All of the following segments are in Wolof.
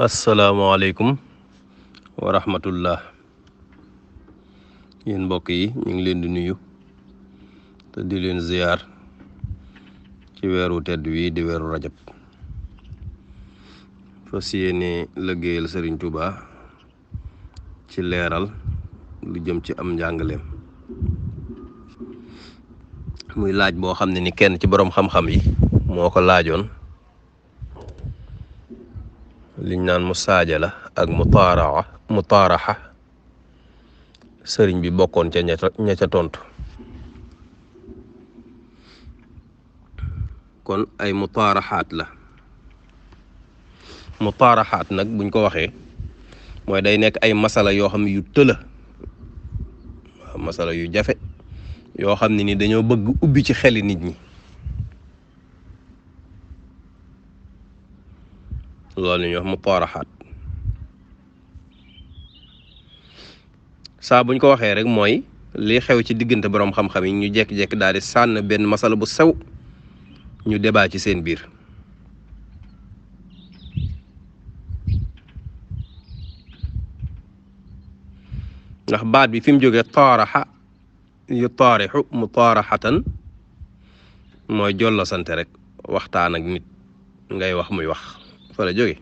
asalaamaaleykum wa rahmatullah yéen mbokk yi ñu ngi leen di nuyu te di leen ziyaar ci weeru tedd wi di weeru rajab fas yéene liggéeyal Sëriñ Tuuba ci leeral lu jëm ci am njàngaleem muy laaj boo xam ne ni kenn ci boroom xam-xam yi moo ko laajoon liñ naan musaajala ak mutaaraxa sëriñ bi bokkoon ca ña ca tontu kon ay mutaaraxaat la mutaaraxaat nag buñ ko waxee mooy day nekk ay masala yoo xam ne yu tëla masala yu jafe yoo xam ne ni dañoo bëgg ubbi ci xeli nit ñi loolu ñuy wax mutaaraxaat saa buñ ko waxee rek mooy li xew ci diggante boroom xam-xam yi ñu jekk-jekk daal di sànn benn masala bu sew ñu débat ci seen biir ndax baat bi fi mu jógee taaraxa yu taarixu mutaaraxatan mooy jollo sante rek waxtaan ak nit ngay wax muy wax fa la jóge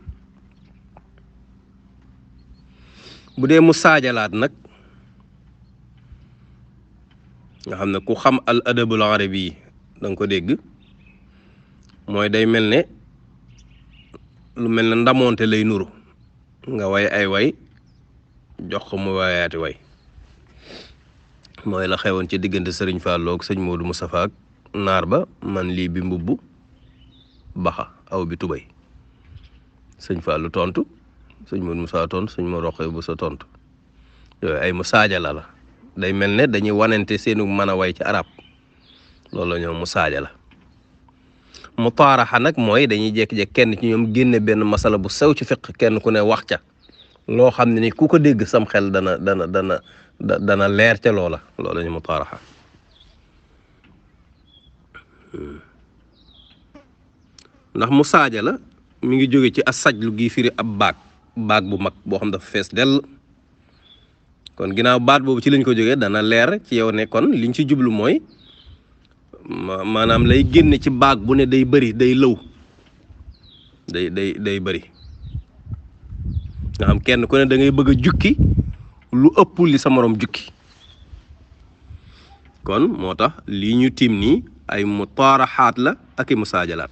bu dee mu saajalaat nag nga xam ne ku xam al adabul arabi da nga ko dégg mooy day mel ne lu mel ne ndamoonte lay nuru nga way ay way jox ko mu wayaati way mooy la xewoon ci diggante sëriñ Fallou ak sëñ Modou Moustapha ak naar ba man lii bi mbubb baxa aw bi tubay sëñ Fallou tontu sëñ Modou Moustapha tontu sëñ Modou Rokhaya bu sa tontu yooyu ay mu saajala la day mel ne dañuy wanante seenu mën a way ci arab loolu la ñoom mu saaja la mu taaraxa nag mooy dañuy jékki-jékki kenn ci ñoom génne benn masala bu sew ci fiq kenn ku ne wax ca loo xam ne ni ku ko dégg sam xel dana leer ca loola loolu ñu mu taaraxa ndax mu saaja la mi ngi jóge ci asajlu gi firi ab baag bu mag boo xam dafa fees dell kon ginnaaw baat boobu ci lañ ko jógee dana leer ci yow ne kon liñ ci jublu mooy maanaam lay génne ci baag bu ne day bëri day lëw day bëri nga xam kenn ku ne da ngay bëgg a jukki lu ëpp li sa moroom jukki kon moo tax lii ñu tiim nii ay mutaaraxaat la ak i musaajalaat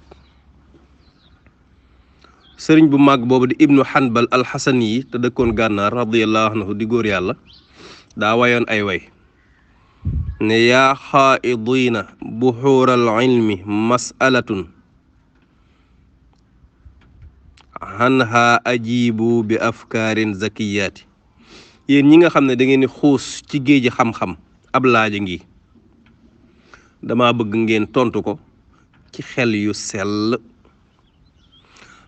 sëriñ bu màgg boobu di ibnu Hanbal alxasani yi te dëkkoon gànnaar radiyallahu anhu di góor yàlla daa wayoon ay way ne yaa xaa'idiina buxuural ilmi mas'alatun anha ajibu bi afkaarin zakiyaati yéen ñi nga xam ne da ngeen di xuus ci géeji xam-xam ab laaja ngi dama bëgg ngeen tontu ko ci xel yu sell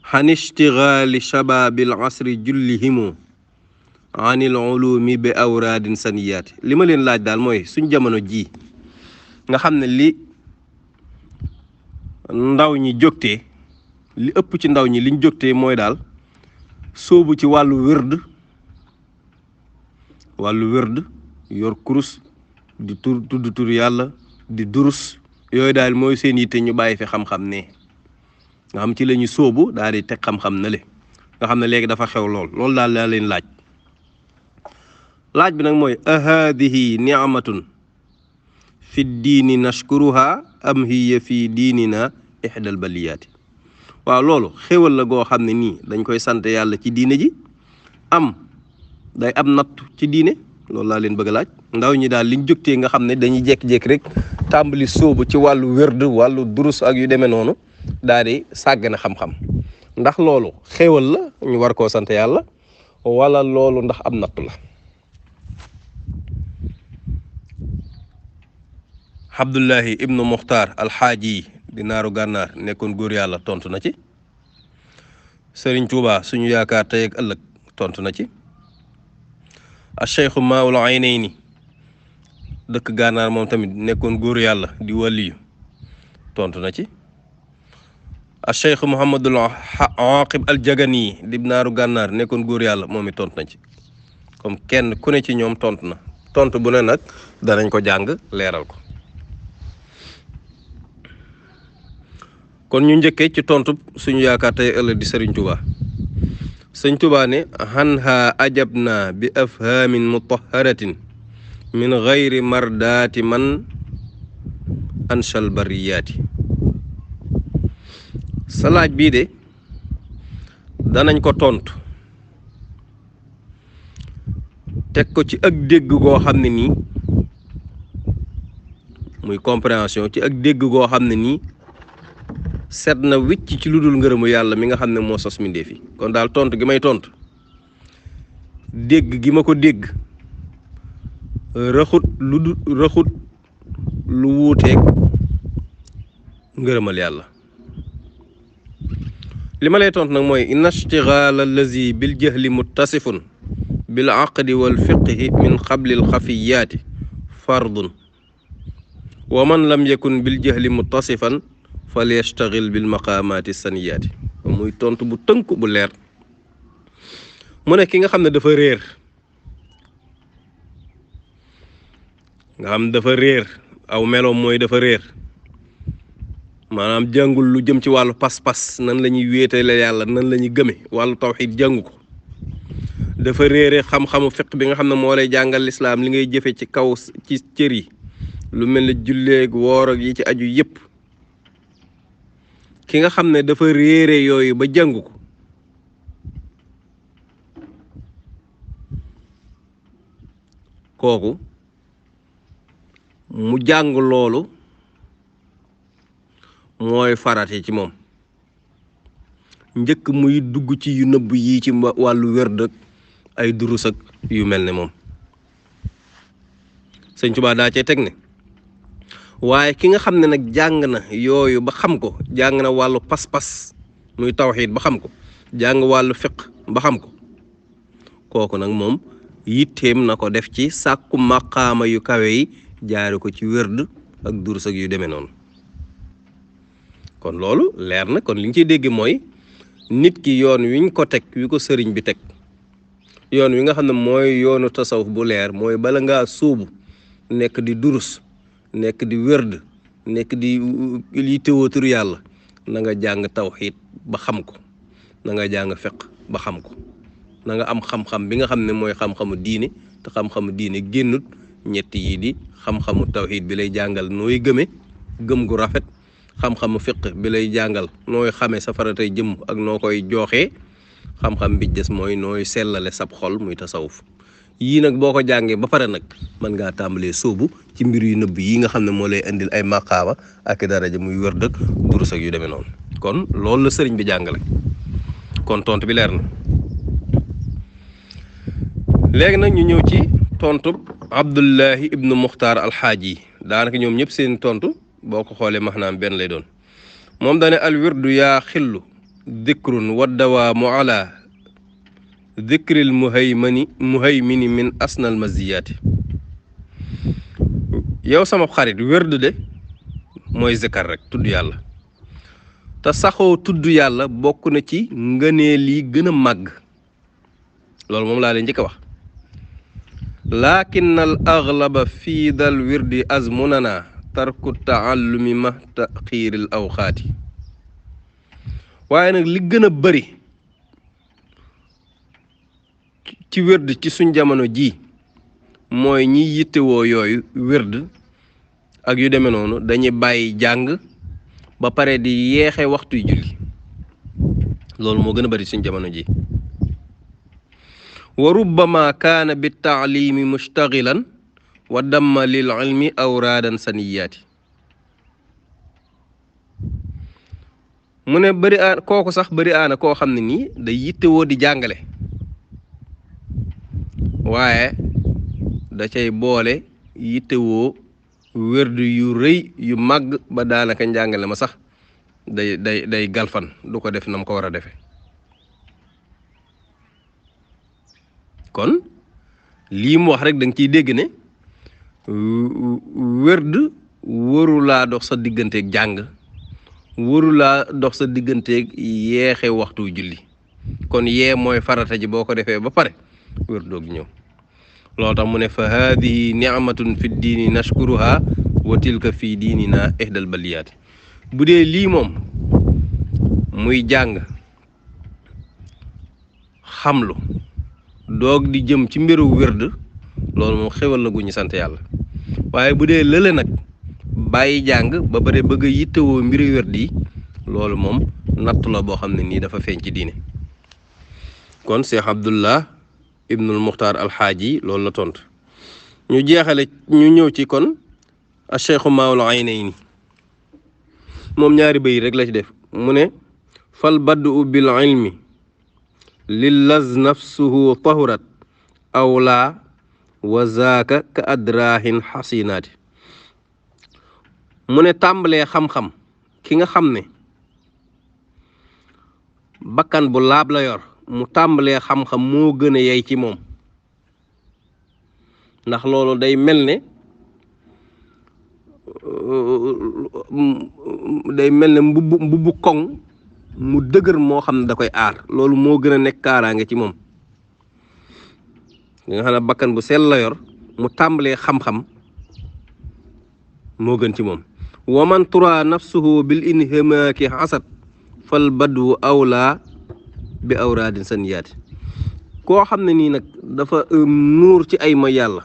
xan ishtigaali shababil asri jullihimu anil ulumi bi awraadin saniyaati li ma leen laaj daal mooy suñ jamono ji nga xam ne li ndaw ñi jógtee li ëpp ci ndaw ñi liñ jógtee mooy daal sóobu ci wàllu wërd yor kurus di tudd tur yàlla di durus yooyu daal mooy seen yitte ñu bàyyi fi xam-xam ne nga xam ci la ñu sóobu daal di teg xam-xam na le nga xam ne léegi dafa xew loolu daal laa leen laaj bi nag mooy ahadihi ni'matun fi diini nashkuruha am hiya fi diinina ihdal baliyaati waaw loolu xéwal la goo xam ne nii dañ koy sant yàlla ci diine ji am day am nattu ci diine loolu laa leen bëgg a laaj ndaw ñi daal liñ jógtee nga xam ne dañuy jékki-jékki rek tàmbali sóobu ci wàllu wérd wàllu durus ak yu demee noonu daal di sàgg na xam-xam ndax loolu xéwal la ñu war koo sant yàlla wala loolu ndax am nattu la Abdullahi ibnu Muxtaar alxaaji di naaru gànnaar nekkoon góor yàlla tontu na ci Sëriñ Tuuba suñu yaakaar tey ak ëllëg tontu na ci a cheikhu maawul aynayni dëkk gànnaar moom tamit nekkoon góor yàlla di wàliyu tontu na ci a cheikh Mouhamadul Aqib al Jagani di naaru gànnaar nekkoon góor yàlla moom it tontu na ci comme kenn ku ne ci ñoom tontu na tontu bu ne nag danañ ko jàng leeral ko. kon ñu njëkkee ci tontu suñu yaakaar tey ëllëg di Serigne Touba Serigne Touba ne hanha ajabna bi afhamin mutahharatin min gayri mardaati man anshal bariyaati. sa laaj bii de danañ ko tontu teg ko ci ak dégg goo xam ne nii muy compréhension ci ak dégg goo xam ne nii set na wicc ci lu dul ngërëmu yàlla mi nga xam ne moo sos mbindéef yi. kon daal tontu gi may tontu dégg gi ma ko dégg raxut lu wuuteeg ngërëmal yàlla. li ma lay tontu nag mooy inna ishtigaal allazi bil jahli muttasifun bil aqdi wal fiqhi min qabli al xafiyaati fardun wa man lam yakun bil jahli muttasifan fal yashtagil bil maqaamaati saniyaati. muy tontu bu tënk bu leer mu ne ki nga xam ne dafa réer aw meloom mooy dafa réer maanaam jàngul lu jëm ci wàllu pas-pas nan la ñuy wéetale yàlla nan la ñuy gëme wàllu tawxiid jàngu ko. dafa réere xam-xamu fiq bi nga xam ne moo lay jàngal lislaam li ngay jëfe ci kaw ci cër yi lu mel ne julleeg woor ak yi ci aju yépp. ki nga xam ne dafa réere yooyu ba jàngu ko kooku mu jàng loolu mooy farate ci moom njëkk muy dugg ci yu nëbb yi ci wàllu wérd ak ay durus ak yu mel ne moom. Sëñ Tuubaa daa cee teg ne waaye ki nga xam ne nag jàng na yooyu ba xam ko jàng na wàllu pas-pas muy tawxiid ba xam ko jàng wàllu fiq ba xam ko kooku nag moom yitteem na ko def ci sàkku maqaama yu kawe yi jaare ko ci wérd ak durus ak yu demee noonu. kon loolu leer na kon li ñu ciy dégg mooy nit ki yoon wiñ ko teg wi ko sëriñ bi teg yoon wi nga xam ne mooy yoonu tasawuf bu leer mooy bala ngaa suubu nekk di durus nekk di wérd nekk di li tëwaatur yàlla na nga jàng tawxiid ba xam ko na nga jàng fiq ba xam ko na nga am xam-xam bi nga xam ne mooy xam-xamu diine te xam-xamu diine génnut ñett yi di xam-xamu tawxiid bi lay jàngal nooy gëme gëm gu rafet xam-xamu fiq bi lay jàngal nooy xamee sa faratay jëm ak noo koy jooxee xam-xam bi des mooy nooy sellale sab xol muy tasawuf. yii nag boo ko jàngee ba pare nag mën ngaa tàmbalee sóobu ci mbir yu nëbb yi nga xam ne moo lay indil ay maqaama ak daraja muy wër dëkk durus ak yu demee noonu. kon loolu la sëriñ bi jàngale kon tontu bi leer na. léegi nag ñu ñëw ci tontu Abdullahi ibnu Muxtaar alxaaji daanaka ñoom ñëpp seen tontu boo ko xoolee maanaam benn lay doon. moom dane al wirdu yaa xillu dikrun wa dawaamu ala dikril muhaymini min asnal maziyaati. yow sama xarit wérdu de mooy zikar rek tudd yàlla te saxoo tudd yàlla bokk na ci ngëneel yi gën a màgg. loolu moom laa leen njëkk a wax. lakin al aglaba fii dal wirdi azmunana tarku taallumi ma taxiiril awxaati. waaye nag li gën a bari ci wérd ci suñ jamono ji mooy ñi yittewoo yooyu wérd ak yu demee noonu dañuy bàyyi jàng ba pare di yeexe waxtuy julli. loolu moo gën a bari suñ jamono ji. wa rubbama kaana bi taalimi mushtagilan wa damma lil ilmi awraadan saniyaati. mu ne bëri aan kooku sax bëri aana koo xam ne nii day yittewoo di jàngale waaye da cay boole yittewoo wérdu yu rëy yu màgg ba daanaka njàngale ma sax day galfan du ko def nam ko war a defe. kon lii mu wax rek da nga ciy dégg ne wérd waru laa dox sa digganteeg jàng warulaa dox sa digganteeg yeexe waxtu julli kon yee mooy farata ji boo ko defee ba pare wér doog ñëw loolu tax mu ne fa haadihi nicmatun fi diini nashkuruha wa tilka fi diinina ihdal baliyaati bu dee lii moom muy jàng xamlu doog di jëm ci mbiru wérd loolu moom xewal la gu ñu sant yàlla waaye bu dee lële nag bàyyi jàng ba pare bëgg a yittewoo mbiru wérd yi loolu moom nattu la boo xam ne nii dafa feeñ ci diine kon Cheikh Abdullah ibnul Muxtaar alxaaji loolu la tontu ñu jeexale ñu ñëw ci kon a cheikhu maawul aynayni moom ñaari bëy rek la ci def mu ne fal baddu bil ilmi lillaz nafsuhu tahurat awla wa zaaka ka adrahin xasinaati mu ne tàmbalee xam-xam ki nga xam ne bakkan bu laab la yor mu tàmbalee xam-xam moo gën a yey ci moom ndax loolu day mel ne mbubbu koŋ mu dëgër moo xam ne da koy aar loolu moo gën a nekk kaaraange ci moom nga xam ne bakkan bu sell la yor mu tàmbalee xam-xam moo gën ci moom wa man tura nafsuhu bil inhimaaki hasad fal badwu awla bi awraadin saniyaati koo xam ne nii nag dafa nuur ci ay ma yàlla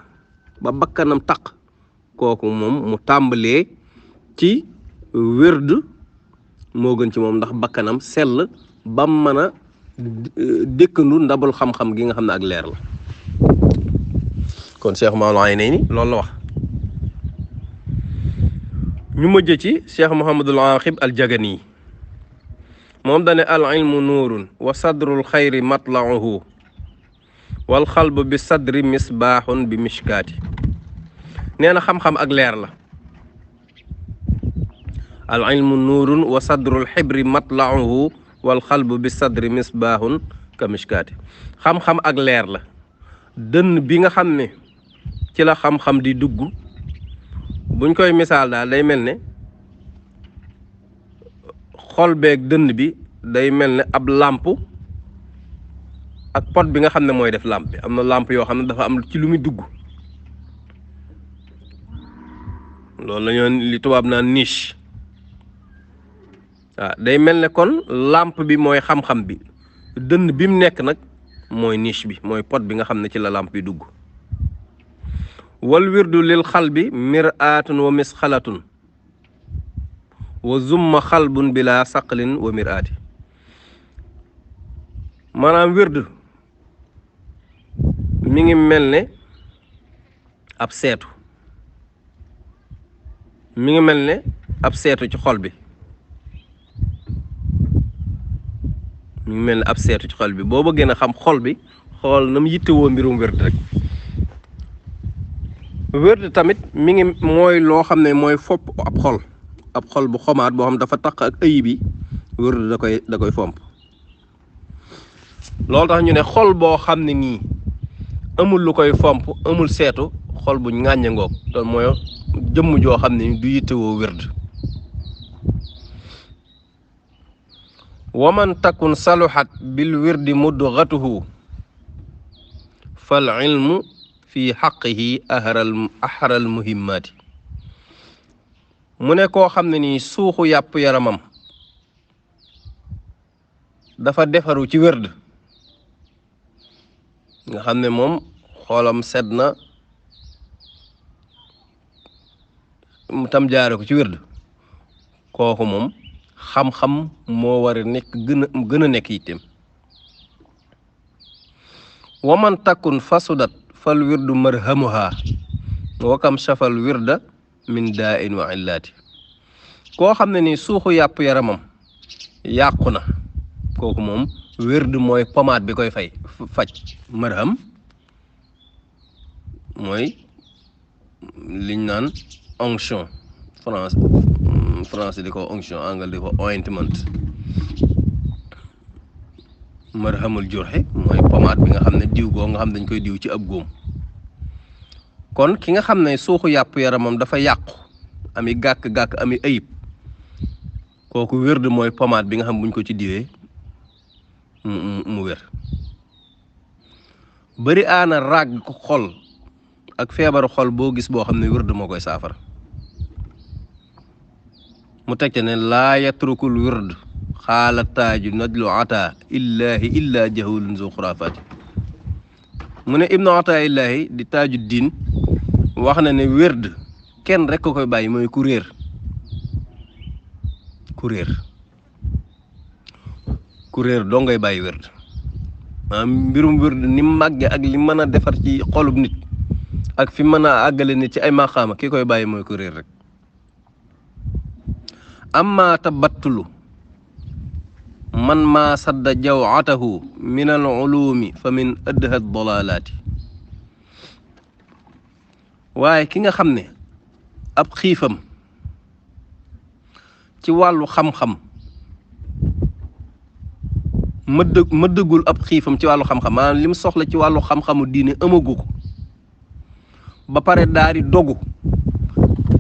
ba bakkanam taq kooku moom mu tàmbalee ci wérd moo gën ci moom ndax bakkanam sell bam mën a dëkkandu ndabul xam-xam gi nga xam ne ak leer la kon Cheikh Maodo Aynayni loolu la wax ñu mujj ci Cheikh Mouhamadul Aqib al Jagani moom dane al ilmu nuurun wa sadrul xayri matlauhu wal xalbu bi sadri misbaaxun bi mishkaati nee na xam-xam ak leer la al ilmu nuurun wa sadrul xibri matlauhu wal xalbu bi sadri misbaaxun ka mishkaati xam-xam ak leer la dënn bi nga xam ne ci la xam-xam di dugg buñ koy misaal daal day mel ne xol beeg dënn bi day mel ne ab làmp ak pot bi nga xam ne mooy def làmp bi am na làmp yoo xam ne dafa am ci lu muy dugg loolu la ñoo li tubaab naan niche waaw day mel ne kon làmp bi mooy xam-xam bi dënn bi mu nekk nag mooy niche bi mooy pot bi nga xam ne ci la làmp bi dugg wal wirdu lil xalbi miraatun wa misxalatun wa zumma xalbun bila saqlin wa miraati maanaam wirdu mi ngi mel ne ab seetu mi ngi mel ne ab seetu ci xol bi mi ngi mel ne ab seetu ci xol bi boo bëggee na xam xol bi xool na mu yittewoo mbirum wird rek wird tamit mi ngi mooy loo xam ne mooy fopp ab xol bu xomaat boo xam dafa taq ak ayib yi wird da koy fomp loolu tax ñu ne xol boo xam ne nii amul lu koy fomp amul seetu xol bu ŋàññe ngoog te mooy jëmm joo xam ne du yittewoo wird waman takun saluhat bil wirdi mudghatuhu fal ilmu fi xaqihi ahral muhimmaati mu ne koo xam ne nii suuxu yàpp yaramam dafa defaru ci wird nga xam ne moom xoolam sedd na mu tam jaare ko ci wird kooku moom xam-xam moo war a nekk gën a nekk yitteem waman takkun fasudat fal wirdu marhamuha wakam shafal wirda min daa in wa illaati koo xam ne ni suuxu yàpp yaramam yàqu na kooku moom wird mooy pommade bi koy faj marham mooy liñ naan onction français di ko onction anglais di ko ointment marhamul jurhi mooy pommade bi nga xam ne diw goo nga xam dañ koy diw ci ab góom kon ki nga xam ne suuxu yàpp yaramam dafa yàqu ami gàkk-gàkk ami ayib kooku wérd mooy pommade bi nga xam buñ ko ci diwee mu wér. bëri aana ràgg ko xol ak feebaru xol boo gis boo xam ne wérd moo koy saafara. mu teg ne laa yatrukul wérd xaala taaju najlu ata illahi illa jahulun zu xuraafaati. mu ne ibnu ata illahi di taaju diin wax na ne wérd kenn rek ko koy bàyyi mooy ku réer doo ngay bàyyi wérd. maanaam mbirum wérd ni màgge ak li mën a defar ci xolub nit ak fi mën a àggale nit ci ay maqaama ki koy bàyyi mooy ku réer rek. amma tabattulu man ma sadda jawatahu min al ulumi fa min adha dalalaati. waaye ki nga xam ne ab xiifam ci wàllu xam-xam mëddëgul ab xiifam ci wàllu xam-xam maanaam li mu soxla ci wàllu xam-xamu diine amagu ko ba pare daal di dogu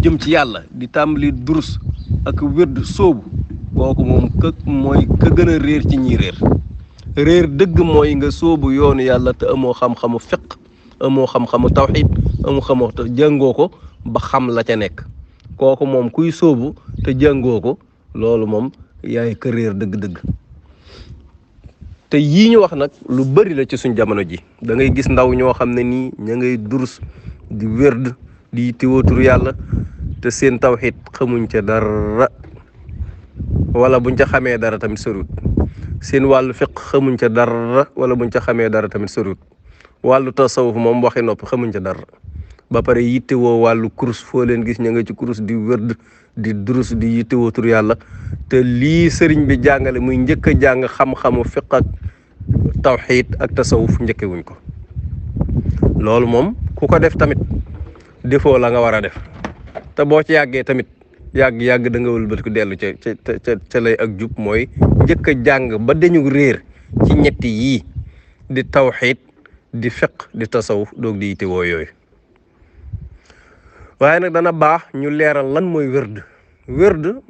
jëm ci yàlla di tàmbali durus ak wérd sóobu kooku moom mooy ka gën a réer ci ñi réer dëgg mooy nga sóobu yoonu yàlla te amoo xam-xamu fiq amoo xam-xamu tawxid amoo xam-xamu jàngoo ko ba xam la ca nekk. kooku moom kuy sóobu te jàngoo ko loolu moom yaay ka réer dëgg-dëgg. te yii ñu wax nag lu bari la ci suñ jamono ji da ngay gis ndaw ñoo xam ne nii ña ngay durus di wérd di tiwootur yàlla te seen tawxid xamuñ ca dara wala buñ ca xamee dara tamit soriwut. seen wàllu fiq xamuñ ca dara wala buñ ca xamee dara tamit soriwut. wàllu tasawuf moom waxi noppi xamuñ ca dara ba pare yittewoo wàllu kurus foo leen gis ña nga ci kurus di wérd di durus di yittewoo tur yàlla te lii sëriñ bi jàngale muy njëkk a jàng xam-xamu fiq ak tawxiid ak tasawuf njëkkewuñ ko. loolu moom ku ko def tamit defoo la nga war a def te boo ci yàggee tamit yàgg da nga wëlbati ko dellu ca lay ak jub mooy njëkk a jàng ba dañu réer ci ñetti yii di tawxiid di fiq di tasawuf doog di yittewoo yooyu. waaye nag dana baax ñu leeral lan mooy wérd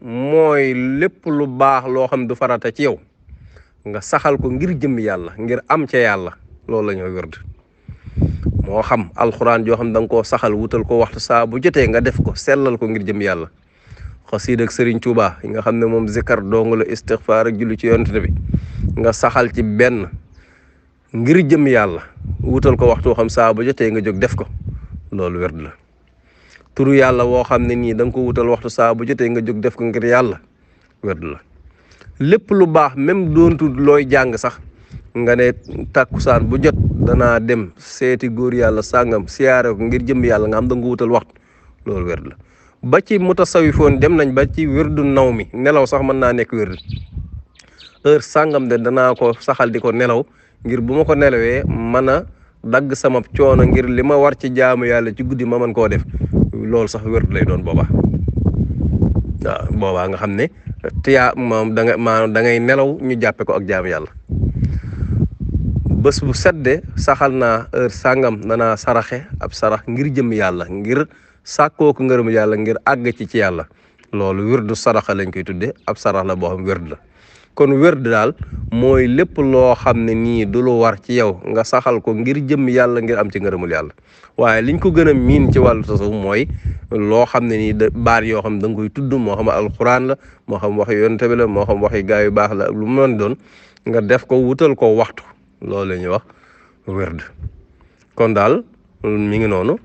mooy lépp lu baax loo xam du farata ci yow nga saxal ko ngir jëm yàlla ngir am ca yàlla loolu la ñuy wérd. moo xam alxuraan joo xam da nga koo saxal wutal ko waxtu saa bu jotee nga def ko sellal ko ngir jëm yàlla. xasiida ak Sëriñ Tuubaa yi nga xam ne moom zikar dong la istixfaar ak julli ci yonent bi nga saxal ci benn ngir jëm yàlla wutal ko waxtu xam saa bu jotee nga jóg def ko loolu wérd la. turu yàlla woo xam ne nii da nga ko wutal waxtu saa bu jotee nga jóg def ko ngir yàlla wérd la. lépp lu baax même doontu looy jàng sax nga ne tàkkusaan bu jot danaa dem seeti góor yàlla sàngam siyaare ko ngir jëm yàlla nga xam da nga ko wutal waxtu loolu wérd la. ba ci mutasawifoon dem nañ ba ci wérdu naw mi nelaw sax mën naa nekk wérd. heure sàngam de danaa ko saxal di ko nelaw ngir bu ma ko nelawee mën a dagg sama coono ngir li ma war ci jaamu yàlla ci guddi ma mën koo def loolu sax wérd lay doon boobaa. waaw boobaa nga xam ne moom da ngay nelaw ñu jàppe ko ak jaamu yàlla. bés bu sedde saxal naa heure sàngam danaa saraxe ab sarax ngir jëm yàlla ngir sàkkoo ko ngërëm yàlla ngir àgg ci yàlla loolu wérdu saraxa lañ koy tudde ab sarax la boo xam wérd la. kon wérd daal mooy lépp loo xam ne nii du lu war ci yow nga saxal ko ngir jëm yàlla ngir am ci ngërëmul yàlla. waaye liñ ko gën a miin ci wàllu tasawuf mooy loo xam ne nii baat yoo xam da nga koy tudd moo xam alxuraan la moo xam waxi yonent bi la moo xam waxi gaa yu baax la lu mu mën doon nga def ko wutal ko waxtu loolu la ñuy wax wérd. kon daal mi ngi noonu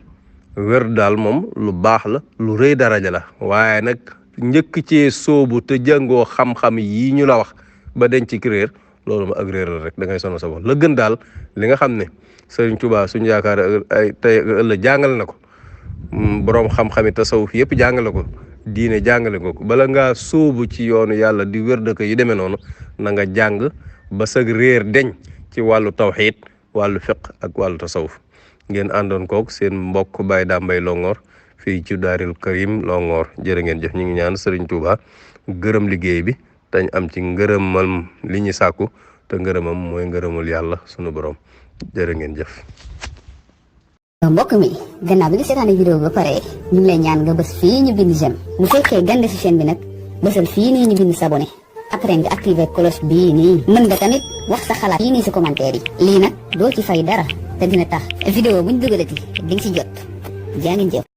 wérd daal moom lu baax la lu rëy daraja la waaye nag njëkk cee sóobu te jàngoo xam-xam yii ñu la wax ba denc ci réer loolu ma ak réer la rek da ngay sonal sa bopp. la gën daal li nga xam ne Sëriñ Tuubaa suñu yaakaar ay tey ëllëg jàngale na ko boroom xam-xami tasawuf yëpp jàngale ko diine jàngale ko bala ngaa sóobu ci yoonu yàlla di wérd ko yu demee noonu na nga jàng ba sag réer deñ ci wàllu tawxiid wàllu fiq ak wàllu tasawuf. ngeen àndoon kook seen mbokk Baye Dame Mbaye Longhor fii ci Daaril Karim Longhor jërë ngeen jëf. ñu ngi ñaan Sëriñ Tuubaa gërëm liggéey bi dañ am ci ngërëmal li ñu sàkku te ngërëmam mooy ngërëmul yàlla sunu borom jërë ngeen jëf. mbokk mi gannaaw bi nga seetaane vidéo ba pare ñu ngi lay ñaan nga bës fii ñu bind j'aime bu fekkee gande ci chaîne bi nag bësal fii nii ñu bind s'abonné après nga activé cloche bii nii. mën nga tamit wax sa xalaat fii nii si commentaire yi. lii nag doo ci fay dara te dina tax vidéo buñ dugalati di nga si jot. jaa ngeen jëf.